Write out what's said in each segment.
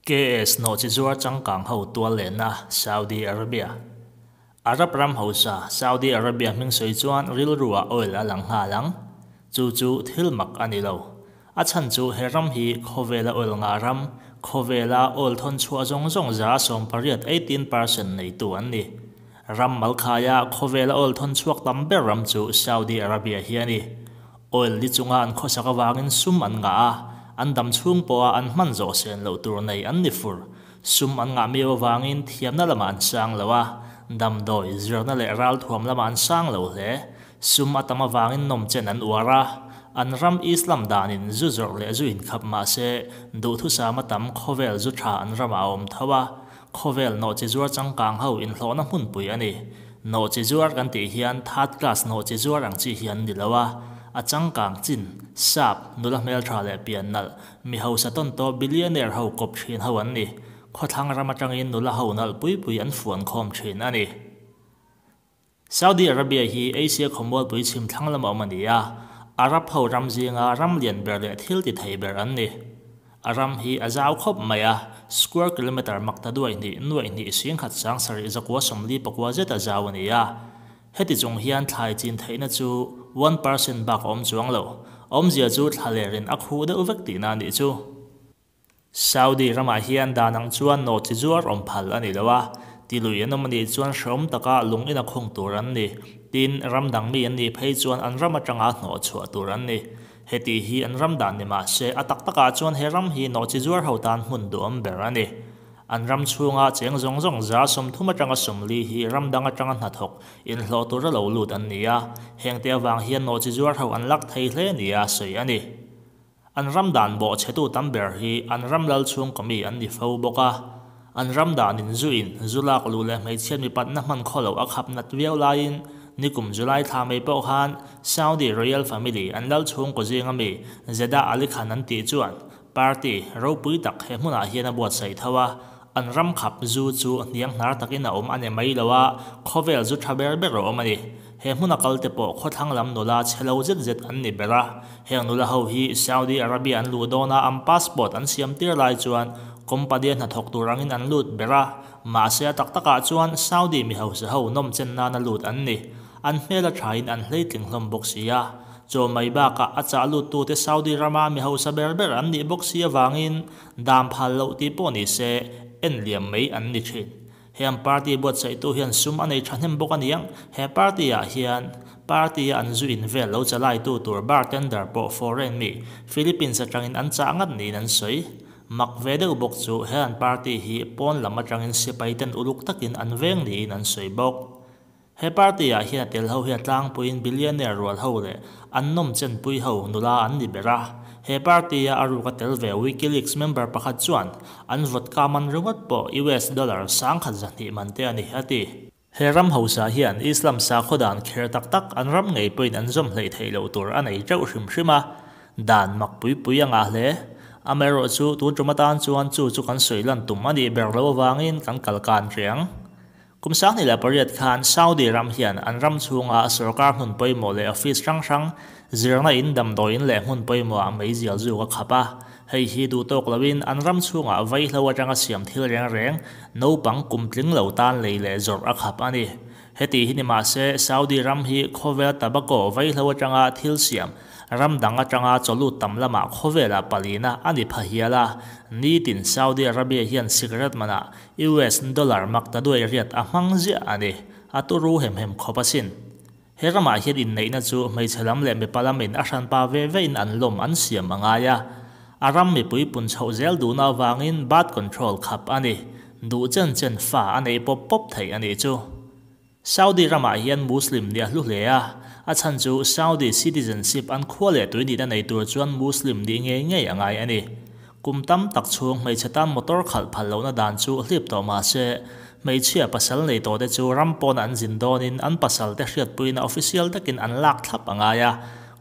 KS nawhchizuar changkang ho tual lenna Saudi Arabia. Arab ram hausa Saudi Arabia hming sawi chuan rilruah oil a lang nghal ang. Chu chu thil mak a ni lo. A chhan chu he ram hi khawvela oil ngah ram, khawvela oil thawn chhuah zawng zawng 80%, 18%, neitu an ni. Ram malkhaia khawvela oil thawn chhuak tam ber ram chu Saudi Arabia hi a ni. Oil li chunga an khawsak avangin sum an ngah a, an dam chhung pawha an hman zawh sen loh tur nei an ni fur. Sum an ngah miau avangin thiamna lamah an sang lo a, damdawi, zirna leh ralthuam lamah an sang lo hle. Sum a tam avangin nawmchen an uar a, an ram Islam danin zu zawrh leh zu inkhap mah se duhthusam a tam khawvel zu tha an ramah a awm tho a, khawvel nawhchizuar changkang ho inhlawhna hmunpui a ni. Nawhchizuar kan tih hian third class nawhchizuar ang chi hi an ni lo a, a changkang chin, sap, nula hmeltha leh pian nalh, mi hausa tawn tawh billionaire ho kawp thin ho an ni. Khawthlang ram atangin nula ho nalh pui pui an fuan khawm thin a ni. Saudi Arabia hi Asia khawmualpui chhim thlang lama awm a ni a, Arab ho ram zinga ram lian ber leh thil ti thei ber an ni. A ram hi a zau khawp mai a, square kilometre mak ta duai hnih, nuaih hnih, singkhat sang sarih zakua sawmli pakua zet a zau a ni a. Heti chung hian thlai chin theihna chu 1% bak a awm chuang lo. Awmzia chu thlalerin a khuh deuh vek tihna a nih chu. Saudi ramah hian dan ang chuan nawhchi zuar awm phal a ni lo a, tilui an awm a nih chuan hrehawm taka lung ina khung tur an ni. Tin, ram dang mi an nih phei chuan an ram atanga hnawh chhuah tur an ni. Heti hi an ram dan ni mah se, a tak takah chuan he ram hi nawhchi zuar ho tan hmun duhawm ber a ni. An ram chhunga cheng zawng zawng 30% atanga 40 hi ram dang atanga hnathawk inhlawh tura lo lut an ni a, hengte avang hian nawhchi zuar ho an lak thei hle nia sawi a ni. An ram dan bawhchhetu tam ber hi an ram lal chhungkaw mi an ni fo bawk a. An ram danin zu in, zu lak luh leh hmeichhiat mipatna hman khaw loh a khap nat viau laiin nikum July thla mai pawh khan Saudi Royal Family an lal chhungkaw zinga mi Jeddah Ali Khan an tih chuan party ropui tak he hmunah hian a buatsaih tho a, an ram khap zu chu hniang hnar takin a awm a ni mai lo a, khawvel zu tha ber ber a awm a ni. He hmuna kalte pawh khawthlang lam nula chhe lo zet zet an ni ber a, heng nula ho hi Saudi Arabia an luh dawna an passport an siam tir lai chuan company a hnathawk tur angin an lut ber a, mahse a tak takah chuan Saudi mi hausa ho nawm chen nana lut an ni. An hmel a thain an hleitling hlawm bawk si a, chaw mai bakah a chah luttute Saudi rama mi hausa ber ber an nih bawk si avangin dam phal loh tih pawh ni se en liam mai an ni thin. Heng party buatsaihtu hian sum a nei thahnem bawk a niang. He party ah hian party a an zu in vel lo chalaitu tur bartender pawh foreign mi Philippines atangin an chah ngat niin an sawi. Mak ve deuh bawk chu he an party hi pawn lam atangin sipai ten uluk takin an veng niin an sawi bawk. He party ah hian a tel ho hi a tlangpuiin billionaire rual ho leh an nawm chenpui ho nula an ni ber a. He party a a ruk a tel ve WikiLeaks member pakhat chuan an vodka man ringawt pawh US dollar 1200 man te a ni, a ti. He ram hausa hian Islam sakhaw dan kher tak tak an ram ngei pawhin an zawm hleih theih loh tur a nei teuh hrim hrim a, dan mak pui pui a ngah hle. Amaherawhchu tun tum atan chuan chu chu kan sawi lan tum a nih ber lo avangin kan kal kan riang. Kum 2008 khan Saudi ram hian an ram chhunga sorkar hmun pawimawh leh office hrang hrang, zirna in, damdawiin leh hmun pawimawhah meizial zuk a khap a. Hei hi duh tawk loin an ram chhungah vaihlo atanga siam thil reng reng naupang kum tling lo tan lei leh zawrh a khap a ni. Heti hi ni mah se Saudi ram hi khawvel tobacco vaihlo atanga thil siam Ram dang atanga chawlut tam lamah khawvelah palina a ni pha hial a, nitin Saudi Arabia hian cigarette manah US dollar mak ta duai riat a hmang ziah a ni. A turu hem hem khawp asin. He ramah hian inneihna chu hmeichhe lam leh mipa lamin a hranpa ve vein an lawm an siam a ngai a. A ram mipui pun chhoh zel duhna avangin birth control khap a ni. Duh chen chen fa a nei pawp pawp theih a nih chu. Saudi ramah hian Muslim nih a hlu hle a, a chhan chu Saudi citizenship an khua leh tui nihna nei tur chuan Muslim nih ngei ngei a ngai a ni. Kum tam tak chhung hmeichhe tan motor khalh phal lohna dan chu hlip tawh mah se, hmeichhia pasal nei tawhte chu ram pawn an zin dawnin an pasalte hriatpuina official takin an lak thlap a ngai a.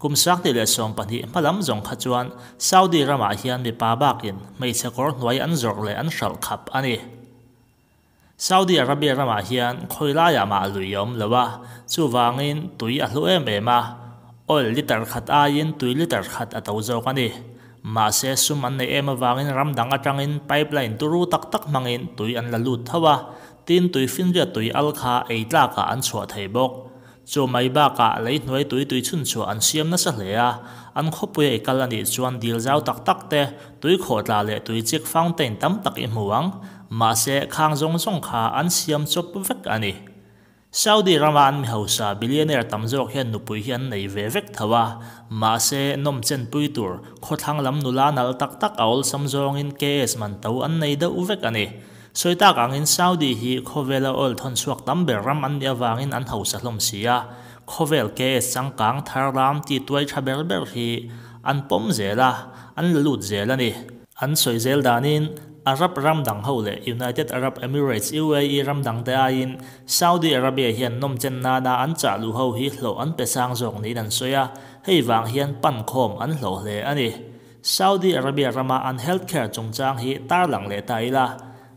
Kum 2012 hma lam zawng kha chuan Saudi ramah hian mipa bakin hmeichhe kawr hnuai an zawrh leh an hralh khap a ni. Saudi Arabia ramah hian khawi laiah mah lui a awm lo a, chuvangin tui a hlu em em a, oil liter khat aiin tui liter khat a to zawk a ni. Mahse sum an neih em avangin ram dang atangin pipeline turu tak tak hmangin tui an la lut tho a, tin tuifinriat tui al kha ei tlakah an chhuah thei bawk. Chu mai bakah lei hnuai tui tui chhunchhuah an siam nasa hle a, an khawpui a i kal a nih chuan dil zau tak tak te, tui khawhtla leh tui chik fountain tam tak i hmu ang. Mahse khang zawng zawng kha an siam chawp vek a ni. Saudi rama an mi hausa billionaire tam zawk hian nupui hi an nei ve vek tho a, mahse nawmchenpui tur khawthlang lam nula nalh tak tak a awlsam zawngin KS man to an nei deuh vek a ni. Sawi tak angin Saudi hi khawvela oil thawn chhuak tam ber ram an nih avangin an hausa hlawm si a, khawvel KS changkang thar ram ti tuai tha ber ber hi an pawm zel a, an la lut zel a ni. An sawi zel danin, Arab ram dang ho leh United Arab Emirates, UAE, ram dangte aiin Saudi Arabia hian nawmchen nana an chah luh ho hi hlawh an pe sang zawk niin an sawi a, hei vang hian pan khawm an hlawh hle a ni. Saudi Arabia rama an health care chungchang hi tarlang leh ta ila,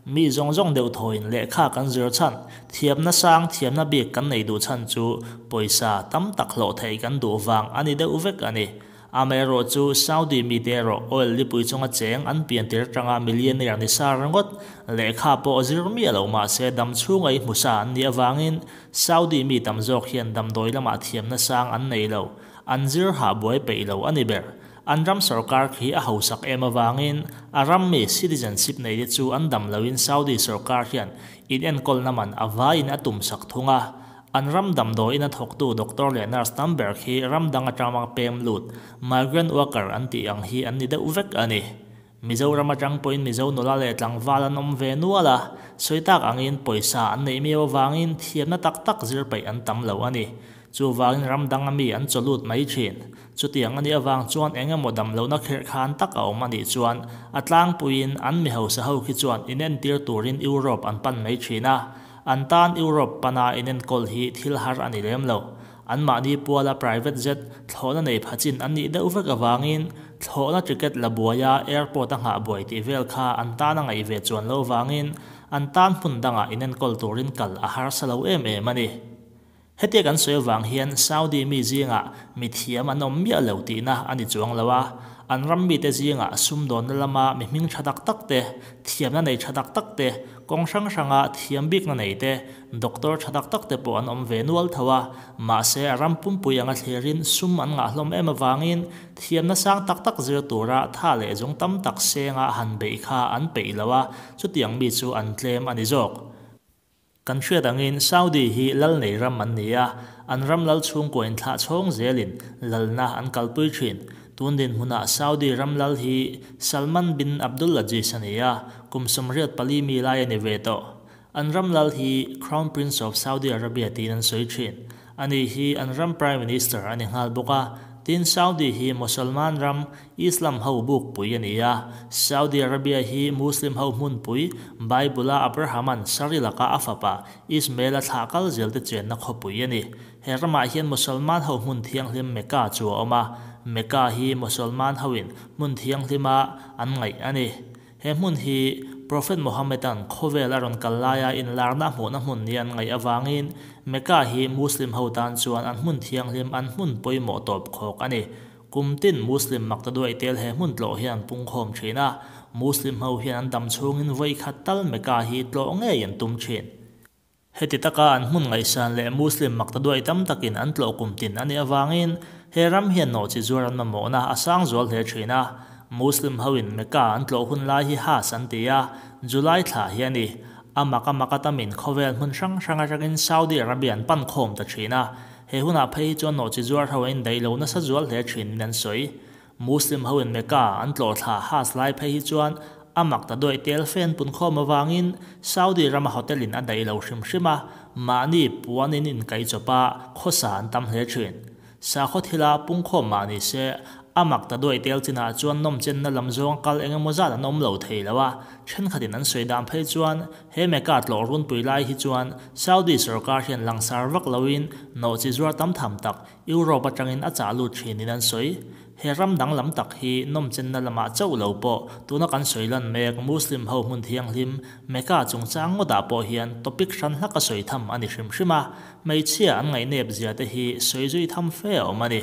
mi zawng zawng deuh thawiin lehkha kan zir chhan, thiamna sang thiamna bik kan nei duh chhan chu pawisa tam tak hlawh theih kan duh vang a ni deuh vek a ni. Amaherawh chu Saudi mite erawh oil lipui chunga cheng an pian tir atanga millionaire ni sa ringawt lehkha pawh zir miah lo mahse dam chhunga i hmu sa an nih avangin Saudi mi tam zawk hian damdawi lamah thiamna sang an nei lo, an zir hah buai peih lo a ni ber. An ram sorkar khi a hausak em avangin a ram mi citizenship nei te chu an dam loin Saudi sorkar hian inenkawlna man a vaiin a tumsak thung a. An ram damdawiin a thawktu doctor leh nurse tam ber khi ram dang atanga pem lut, migrant worker an tih ang hi an ni deuh vek a ni. Mizoram atang pawhin Mizo nula leh tlangval an awm ve nual a, sawi tak angin pawisa an neih miau avangin thiamna tak tak zir peih an tam lo a ni. Chuvangin ram danga mi an chaw lut mai thin. Chutiang a nih avang chuan eng emaw dam lohna kherh khan tak a awm a nih chuan a tlangpuiin an mi hausa ho khi chuan inentir turin Europe an pan mai thin a, An tan Europe pana inenkawl hi thil har a ni lem lo. Anmahni puala private jet thlawhna nei pha chin an nih deuh vek avangin thlawhna ticket la buaia airport a nghah buai tih vel kha an tan a ngaih ve chuan lo vangin an tan hmun dangah inenkawl turin kal a harsa lo em em a ni. Hetia kan sawi avang hian Saudi mi zingah mi thiam an awm miah lo tihna a ni chuang lo a, an ram mite zingah sumdawnna lama mi hming tha tak tak te, thiamna nei tha tak tak te, kawng hrang hranga thiam bikna nei te, doctor tha tak tak te pawh an awm ve nual tho a, mahse a ram pumpui anga thlirin sum an ngah hlawm em avangin thiamna sang tak tak zir tura tha leh zung tam tak senga han beih kha an peih lo a, chutiang mi chu an tlem a ni zawk. Kan hriat angin Saudi hi lal nei ram an ni a, an ram lal chhungkua inthlah chhawng zelin lalna an kalpui thin. Tun dinhmunah Saudi ram lal hi Salman bin Abdulaziz a ni a, kum 84 mi lai a ni ve tawh. An ram lal hi Crown Prince of Saudi Arabia tiin an sawi thin. Ani hi an ram Prime Minister a ni nghal bawk a, tin Saudi hi Mosolman ram Islam ho bukpui a ni a, Saudi Arabia hi Muslim ho hmunpui, Bible-a Abraham-a'n Sari laka a fapa Ismael-a thlah kal zel te chenna khawpui a ni. He ramah hian Mosolman ho hmun thianghlim Mecca chu a awm a, Mecca hi Mosolman hoin hmun thianghlima an ngaih a ni. He hmun hi Prophet Muhammad-a'n khawvel a rawn kal laia inlarna a hmuhna hmun nia an ngaih avangin Mecca hi Muslim ho tan chuan an hmun thianghlim an hmun pawimawh tawp khawk a ni. Kum tin Muslim maktaduaih tel he hmun tlawh hian an pungkhawm thin a, Muslim ho hian an dam chhungin vawi khat tal Mecca hi tlawh ngei an tum thin. Heti taka an hmun ngaihsan leh Muslim maktaduaih tam takin an tlawh kum tin a nih avangin he ram hian nawhchi zuar an mamawhna a sang zual hle thin a. Muslim hoin Mecca an tlawh hun lai hi Hajj an ti a, July thla hi a ni. A mak a mak a tamin khawvel hmun hrang hrang atangin Saudi Arabia an pan khawm ta thin a, He hunah phei hi chuan nawhchi zuar ho a indaih lo nasa zual hle thin min an sawi. Muslim ho in Mecca an tlawh thla Hajj lai phei hi chuan a mak ta dawih tel fe an pun khawm avangin Saudi rama hotel in a daih lo hrim hrim a, mahni puan in inkaih chawp a, khawsa an tam hle thin. Sakhaw thila pungkhawm mah ni se, a mak ta dawih tel chinah chuan nawmchenna lam zawng kal eng emaw zat an awm lo thei lo a, thenkhatin an sawi dan phei chuan He Mecca tlawh runpui lai hi chuan Saudi sorkar hian langsar vak loin nawhchi zuar tam tham tak Europe atangin a chah lut thinin an sawi. He ram danglam tak hi nawmchenna lamah chauh lo pawh tuna kan sawi lan mek Muslim ho hmun thianghlim Mecca chungchang ngawtah pawh hian topic hran hlak a sawi tham a ni hrim hrim a, hmeichhia an ngaihnep zia te hi sawi zui tham fe a awm a ni.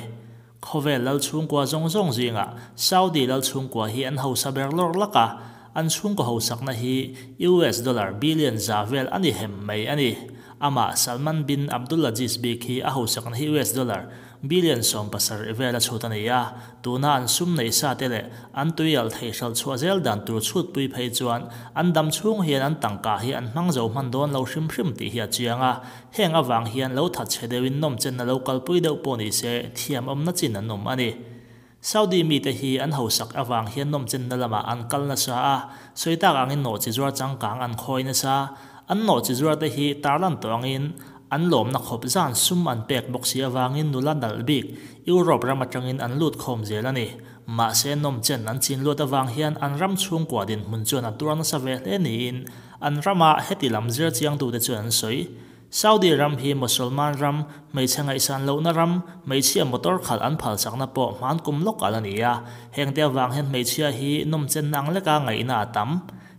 Khawvel lal chhungkua zawng zawng zingah Saudi lal chhungkua hi an hausa ber lawr lak a, an chhungkaw hausakna hi US dollar billion za vel a ni hem mai a ni. Amah Salman bin Abdulaziz bik hi a hausakna hi US dollar billion 70 vel a chhut a ni a, tuna an sum neih sa te leh an tuialh thei hralh chhuah zel dan tur chhutpui phei chuan an dam chhung hian an tangka hi an hmang zo hman dawn lo hrim hrim tih hi a chiang a, heng avang hian lo thatchhe deuhin nawmchenna lo kalpui deuh pawh ni se thiam awmna chin an awm a ni. Saudi mite hi an hausak avang hian nawmchenna lamah an kal nasa a, sawi tak angin nawhchizuar changkang an khawi nasa. An nawhchizuar te hi tarlan tawh angin an lawmna khawp zan sum an pek bawk si avangin nula nalh bik Europe ram atangin an lut khawm zel a ni. Mahse nawmchen an chin luat avang hian an ram chhungkua dinhmun chuan a tuar nasa ve hle niin an rama heti lam zir chiangtute chuan an sawi. Saudi ram hi Mosolman ram, hmeichhe ngaihsan lohna ram, hmeichhia motor khalh an phalsakna pawh hman kum lawk a la ni a. Hengte avang hian hmeichhia hi nawmchenna ang leka ngaihna a tam.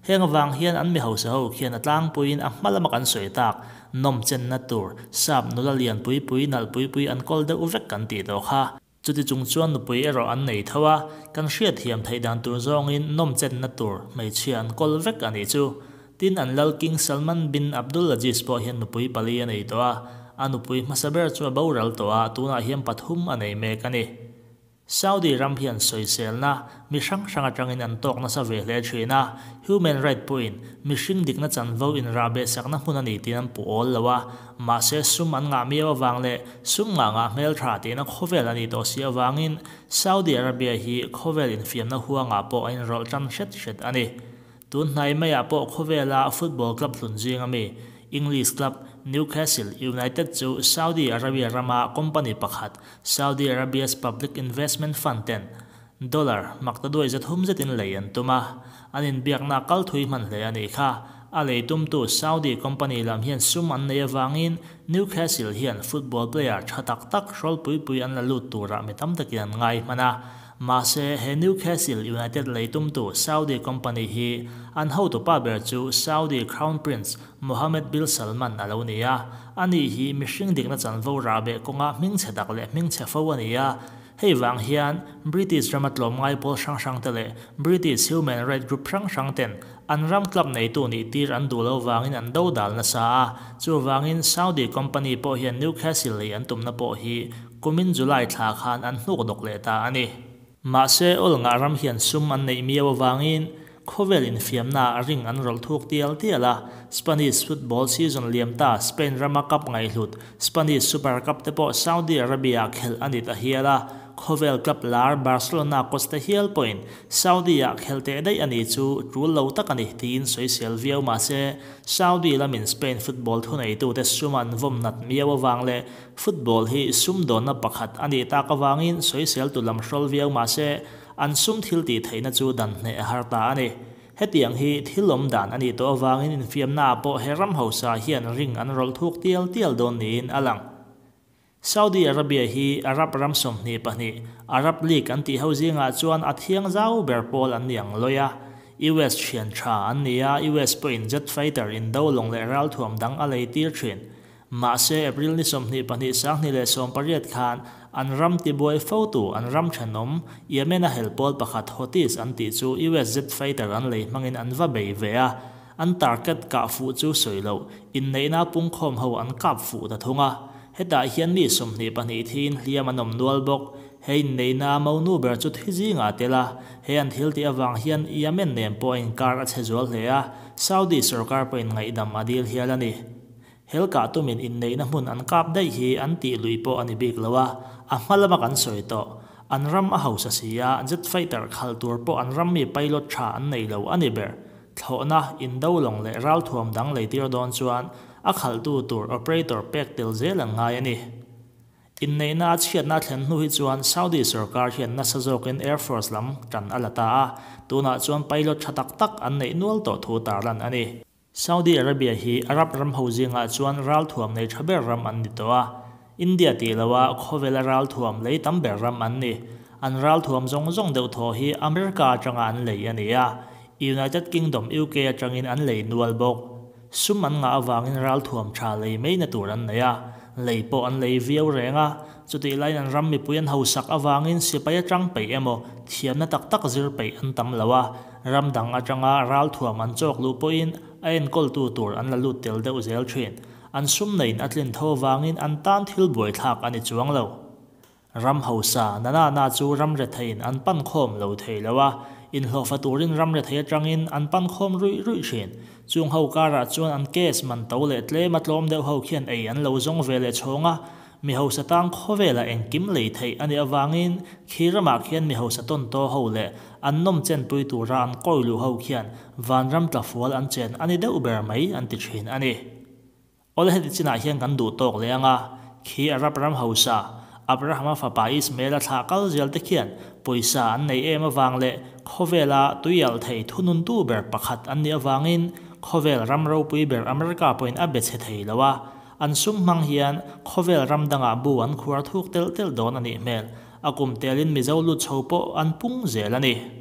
Heng avang hian an mi hausa ho khian a tlangpuiin a hma lama kan sawi tak, nawmchenna tur, sap nula lian pui pui, nalh pui pui an kawl deuh vek kan tih tawh kha. Chuti chung chuan nupui erawh an nei tho a, kan hriatthiam theih dan tur zawngin nawmchenna tur hmeichhia an kawl vek a nih chu. Tin, an lal King Salman bin Abdulaziz pawh hian nupui pali a nei tawh a, a nupui hmasa ber chu a boral tawh a, tunah hian pathum a nei mek a ni. Saudi ram hian sawiselna mi hrang hrang atangin an tawk nasa ve hle thin a, human right pawhin mihring dikna chanvo inrahbehsakna hmun a ni tiin an puh awl lo a, mahse sum an ngah miau avang leh sum ngah ngah hmeltha tihna khawvel a nih tawh si avangin Saudi Arabia hi khawvel infiamna huangah pawh a inrawlh tan hret hret a ni. Tun hnai maiah pawh khawvela football club hlun zinga mi English club Newcastle United chu Saudi Arabia rama company pakhat Saudi Arabia's Public Investment Fund ten dollar maktaduai 300 zetin lei an tum a, an inbiakna kal thui hman hle a nih kha. A lei tumtu Saudi company lam hian sum an nei avangin Newcastle hian football player tha tak tak hrawlpui pui an la lut turah mi tam takin an ngai hman a. Mahse, he Newcastle United lei tumtu Saudi company hi an hotupa ber chu Saudi Crown Prince Mohammed bin Salman a lo ni a. Ani hi mihring dikna chanvo rahbeh kawnga hmingchhe tak leh hmingchhe fo a ni a. Hei vang hian British rama tlawmngai pawl hrang hrang te leh British human right group hrang hrang ten an ram club neitu nih tir an duh lo vangin an do dal nasa a. Chuvangin Saudi company pawh hian Newcastle lei an tumna pawh hi kumin July thla khan an hnuk dawk leh ta a ni. Mahse, awl ngah ram hian sum an neih miau avangin khawvel infiamnaah ring an rawlh thuk tial tial a. Spanish football season liam ta Spain rama cup ngaihhlut Spanish Super Cup te pawh Saudi Arabia-ah khelh a ni ta hial a. Khawvel club lar Barcelona coach te hial pawhin Saudi-ah khelh teh daih a ni chu tul lo tak a ni tiin sawisel viau mahse Saudi lamin Spain football thuneitute sum an vawm nat miau avang leh Football hi sumdawnna pakhat a nih tak avangin sawiseltu lam hrawl viau mah se, an sum thil tih theihna chu dan hneh a har ta a ni. Hetiang hi thil awm dan a nih tawh avangin infiamnaah pawh he ram hausa hian ring an rawlh thuk tial tial dawn niin a lang. Saudi Arabia hi Arab ram 22, Arab League an tih ho zingah chuan a thiang zau ber pawl an ni ang lawi a. US thian tha an ni a, US pawhin jet fighter indo lawng leh ralthuam dang a lei tir thin. Mahse, April ni 22 2018 khan an ram tibuai fotu an ram thenawm Yemen-a hel pawl pakhat Houthis an tih chu US jet fighter an lei hmangin an va bei ve a, an target kah fuh chu sawi loh, inneihna pungkhawm ho an kap fuh ta thung a. Hetah hian mi 22 thiin hliam an awm nual bawk. He inneihna monu ber chu thi zingah a tel a, he an thil tih avang hian Yemen nen pawh a inkar a chhe zual hle a, Saudi sorkar pawhin ngaihdam a dil hial a ni. Hel kah tumin inneihna hmun an kap daih hi an tih lui pawh a ni bik lo a, a hma lama kan sawi tawh. An ram a hausa si a, jet fighter khal tur pawh an ram mi pilot tha an nei lo a ni ber. Thlawhna, indo lawng leh ralthuam dang lei tir dawn chuan a khalhtu tur operator pek tel zel an ngai a ni. Inneihna a chhiatna a thlen hnu hi chuan Saudi sorkar hian nasa zawkin Air Force lam tan a la ta a, tunah chuan pilot tha tak tak an neih nual tawh thu tarlan a ni. Saudi Arabia hi Arab ram ho zingah chuan ralthuam nei tha ber ram an ni tawh a. India tih loha khawvela ralthuam lei tam ber ram an ni. An ralthuam zawng zawng deuh thaw hi America atanga an lei a ni a. United Kingdom, UK, atangin an lei nual bawk. Sum an ngah avangin ralthuam tha lei mai na tur an nei a. Lei pawh an lei viau reng a, chutih laiin an ram mipui an hausak avangin sipai atang peih emaw thiamna tak tak zir peih an tam lo a, ram dang atanga ralthuam an chawk luh pawhin a enkawltu tur an la lut tel deuh zel thin. An sum neiin a tlin tho avangin an tan thil buaithlak a ni chuang lo. Ram hausa na na na chu ram retheiin an pan khawm lo thei lo a, inhlawhfa turin ram rethei atangin an pan khawm ruih ruih thin. Chung ho karah chuan an case man to leh tlem a tlawm deuh ho khian ei an lo zawng ve leh chhawng a, mi hausa tang khawvelah engkim lei theih a nih avangin khi ramah khian mi hausa tawn taw ho leh an nawm chenpui tura an kawi luh ho khian vanram tlafual an chen a ni deuh ber mai an ti thin a ni. Awle heti chinah hian kan duh tawk leh ang a, khi Arab ram hausa, Abrahama fapa Ismaela thlah kal zel te khian pawisa an nei em avang leh khawvela tuialh thei thununtu ber pakhat an nih avangin khawvel ram ropui ber America pawhin a be chhe thei lo a, an sum hmang hian khawvel ram dangah bu an khuar thuk telh telh dawn a nih hmel. A kum telin Mizo lut chho pawh an pung zel a ni.